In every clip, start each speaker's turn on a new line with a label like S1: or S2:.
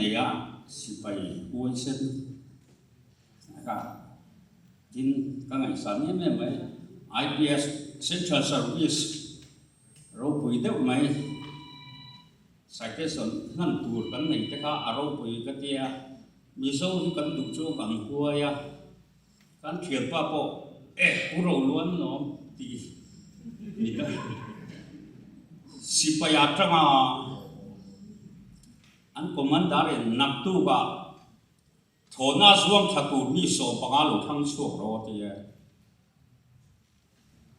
S1: nei a, sipai huaisen ka tin ka ngaihsan em em mai. IPS Central Service ropui deuh mai citation hman tur kan nei te kha a ropui ka tia. Mizo hi kan duh chu kan huai a. Kan thianpa pawh e pu ro luan lawm tih ni ta. Sipai atanga an commander in naktuk ah thlawhna zuam thla tur mi 15 lo thlang chhuak rawh a ti e.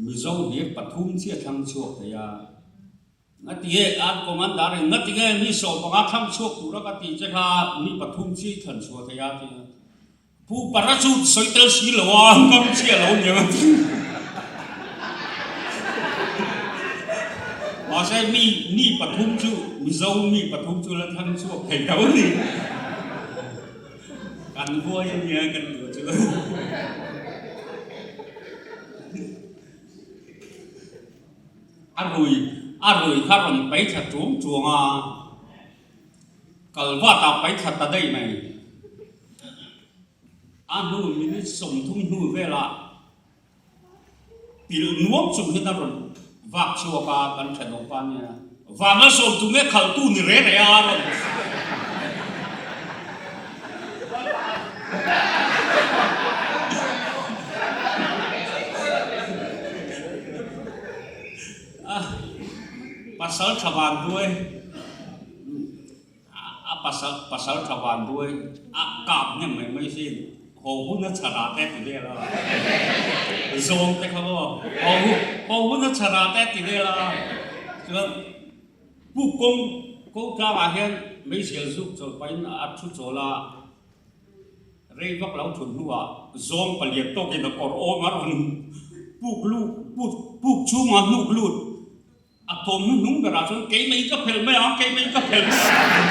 S1: Mizo hlir pathum chiah thlang chhuak thei a. Ngatinge an commander in ngatinge mi 15 thlang chhuak tura ka tih che kha mi pathum chi thlan chhuah thei a ti a. Pu parachute sawi tel si lo a ngam chiah lo niang a ti. Mahse mi mi pathum chu Mizo mi pathum chu la thlang chhuak thei tho a ni. Kan huai a nia kan duh chu. A rui a rui kha rawn pai thla ṭuang ṭuang a, kalvat ah pai thla ta daih mai. A hnu minute 30 hnu velah pilh nuam chung hian a rawn vak chhuak a, kan thenawm pa nia van a sawm tu nge khalhtu ni re re a rawn A pasal tha van duai a pasal pasal tha van duai a kap hnem mai mai sin haw hun a chhar ah te ti vel a zawng te kha maw haw hun haw hun a chhar ah te ti vel a chuan pu kawng ko tlangah hian meizial zuk chawlh pahin a thu chawl a. Rei vak lo thun hnuah zawng palian tawkin a kawr awm a rawn puk lut puk puk chhunga hnuk lut a thawm hnuhnung berah chuan keimah in ka phelh mai ang keimah in ka phelh mai ang.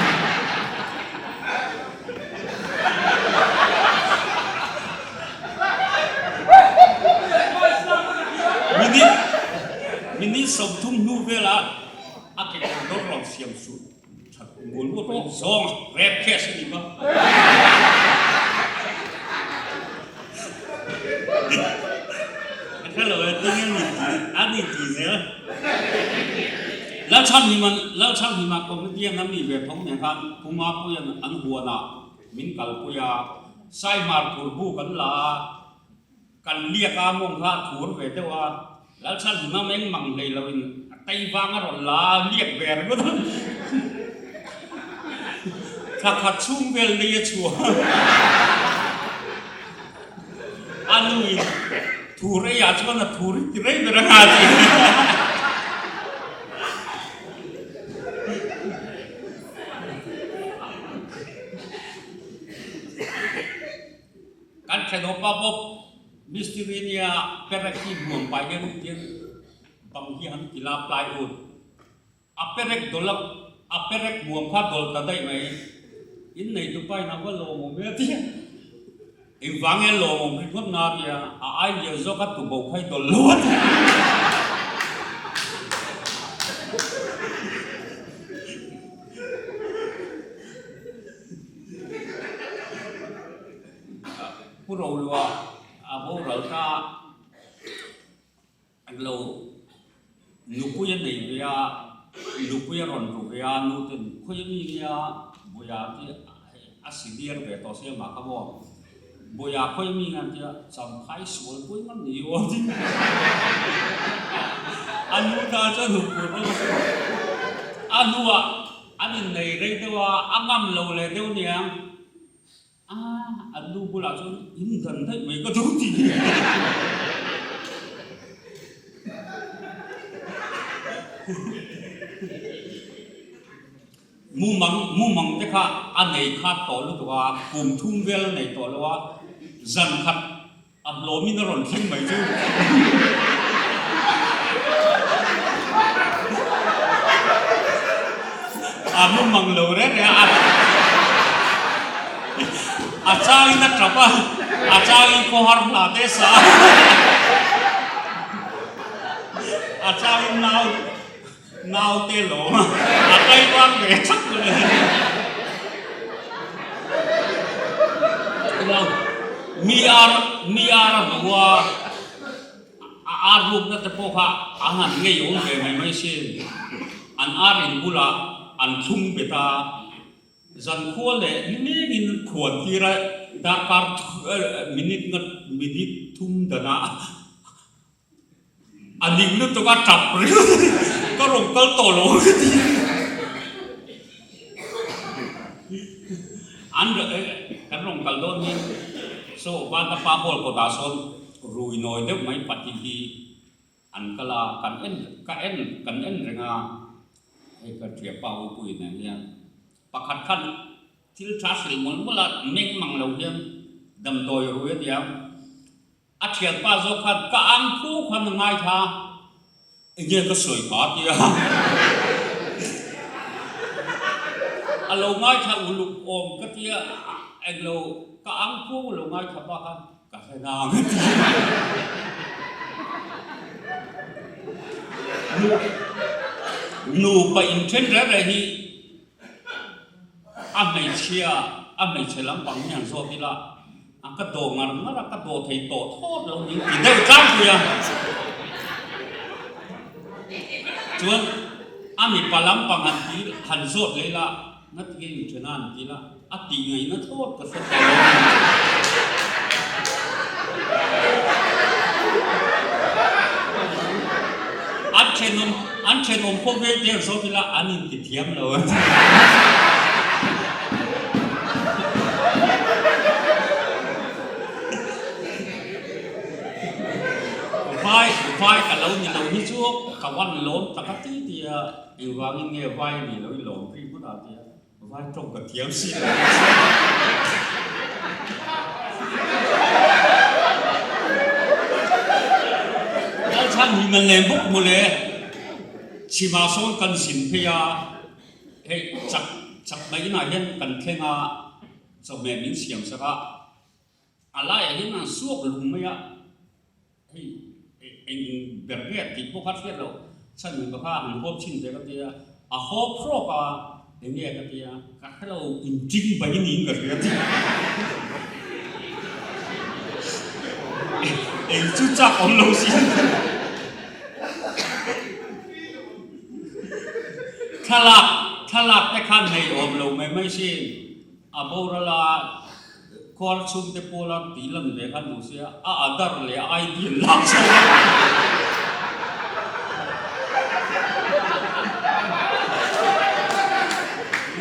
S1: Minute minute 30 hnu velah a kekawr dawr rawn siam suh. That ngul ngul pawh zawng rap case a ni ba. Ka hre lo e tinge ni ti a ni ti zel. Lalchhanhima Lalchhanhima comedian a mi ve thawng nen khan Pu Mapuia'n an huanah min kalpui a, Saihmar tur bu kan la a, Kan liak a mawng kha a thur ve deuh a, Lalchhanhima meng mang hlei lo in a tei vang a rawn la a, liak ve ringawt a. Thla khat chhung vel nei a chhuah a. A nu in thur ei ah chuan a thur hi ti rei ber a nga ti. Kan thenawpa bawk mistiri nia perek hi hmuam pai hian tian bang hi han ti la plywood a perek dawl a a perek hmuam kha dawl ta daih mai in nei tu pa in a va lawmawm e a ti a engvang nge lawmawm ringawt na a ti a a ai lian zawk a tubo kha i dawl lo a ti. Pu Rolua a boral ta lo nupui a nei ve a, nupui a rawn ru ve a, nu ten khawi a mi nge a Buia te a senior ve tawh sia mah kha maw, Buia khawi a mi nge an tia Champhai sual pui ngam ni aw ti a nu ta chuan nupui rawn a hnuah An innei rei deuh a, a ngam lo leh deuh niang. A, an nu bulah chuan in dan daih mai ka duh ti. Mumang, mumang te kha a nei khat tawh lutuk a, kum thum vel a nei tawh lo a, zan khat A hlawmin a rawn thleng mai chu. A mu mang lo reng reng a. A changin a tap a, a changin khawhar hla te sa a. A changin nau nau te lawm a, a kai vang ve chak mai. Lo, mi ar, mi ar a hmu a, a ar rukna te pawh kha an han ngei awm ve mai mai sin. An ar in bulah an thlung bet a, zankhua leh nilengin khuan tir a, darkar minute nga minute thum danah A ning lutuk a tap ringawt a ni. Ka rawn kal tawh lo ang ka ti. An kan rawn kal dawn hi saw Vantapa hall kawtah sawn rui nawi deuh mai pahnih hi an kal a, kan en ka en kan en reng a, hei ka thianpa Upuii nen hian pakhat khan thil tha hrilh mawlh mawlh a, meng mang lo hian damdawi rui a nia. A thianpa zawk khan ka ang phu khan a ngaithla enge ka sawi kha a ti a. A lo ngaithla uluk awm ka ti a, englo ka ang phu lo ngaithla pa khan ka hre nang a ti. Nupa inthen reng reng hi A hmeichhia, a hmeichhe lampang hi han zawt ila, a ka daw ngar ngar a, ka daw thei tawh thawt lo ning ti deuh tlangpui a. Chuan a mipa lampang han ti, han zawt leh ila, ngatinge inṭhen a han ti ila, a tih ngaihna thawt ka hre tawh lo a ni. An thenawm an thenawm pawh vel te an zawt ila an inti thiam lo a ni. Vai vai ka lo ni lo hi chu ka wan lawm tak a ti ti a, engvangin nge vai ni lo i lawm ri hmut a ti a. Vai tawng ka thiam si lo. Lalchhan hi man lem bawk mawle. Chhimah sawn kan zin phei a, hei chak chak mai inah hian kan thleng a, chawhmeh min siam sak a, a laiah hian an suak lung mai a. Hei eng ber nge tih pawh kha hriat loh chhan min baka han hawp chhin ve ka ti a, a hawp hrawk a, eng nge ka ti a, ka hre lo inṭing bai niin ka hria tih. Eng chu chak awm lo si. Thlalak thlalak te khan nei awm lo mai mai sin. A boral a, khuar chhungte pawla tih lan ve khan duh sia, a Aadhaar leh a ID an lak chho a.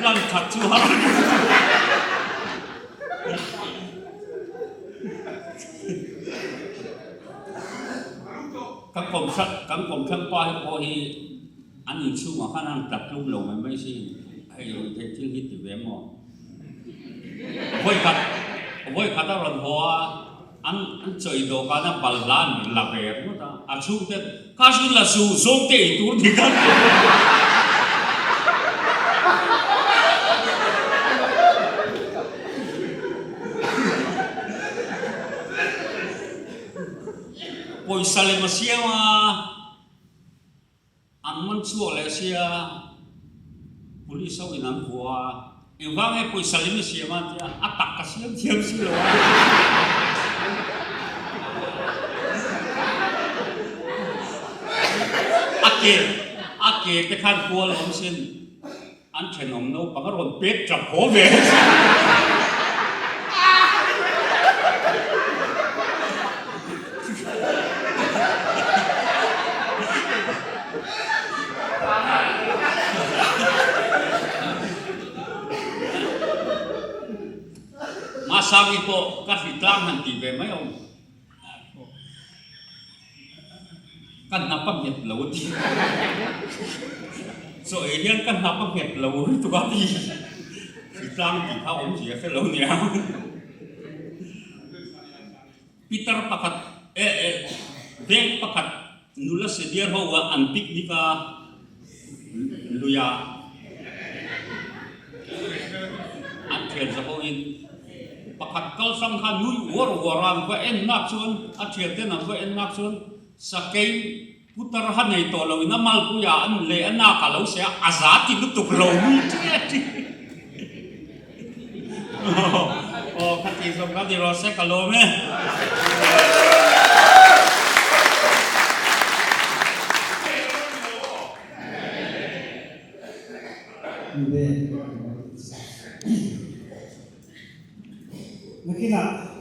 S1: Lan that chu har a ni. Ka kawmthlang kan kawmthlang pa hi pawh hi an inchhungah khan an tlat tlum lo mai mai sin, hei ruihtheih thil hi ti ve maw? Vawikhat vawikhat a rawn haw a, an an chawi dawhkan a balhla an la ve ringawt a, a chhungte kha chu la su zawng te ei tur ni kha. Pawisa lem a siam a. An man chhuak leh sia, police ho in an vuah a, engvang nge pawisa lem i siam a an ti a, a tak ka siam thiam si lo a. A ke, a ke te khan kual awm sin, an thenawm naupang a rawn pet tap haw ve. Masangi pawh ka hritlang han tih ve mai awm. Ka hnap a nghet lo a ti. Chaw ei hian ka hnap a nghet lo lutuk a ti. Hritlang tih kha awmzia hre lo nia. Pitar pakhat eh eh veng pakhat nula senior ho a an picnic a luia an thian za ho in pakhat kal hrang kha nui uar uar a an va en nak chuan a thian ten an va en nak chuan sakei putar ha nei tawh lo in a malpuia an leh a nak a lo se a a za ti lutuk lo nui ṭiat ṭiat. Aw kha ti. tih zawng ka ni rawh se ka lawm e.
S2: Nakinah.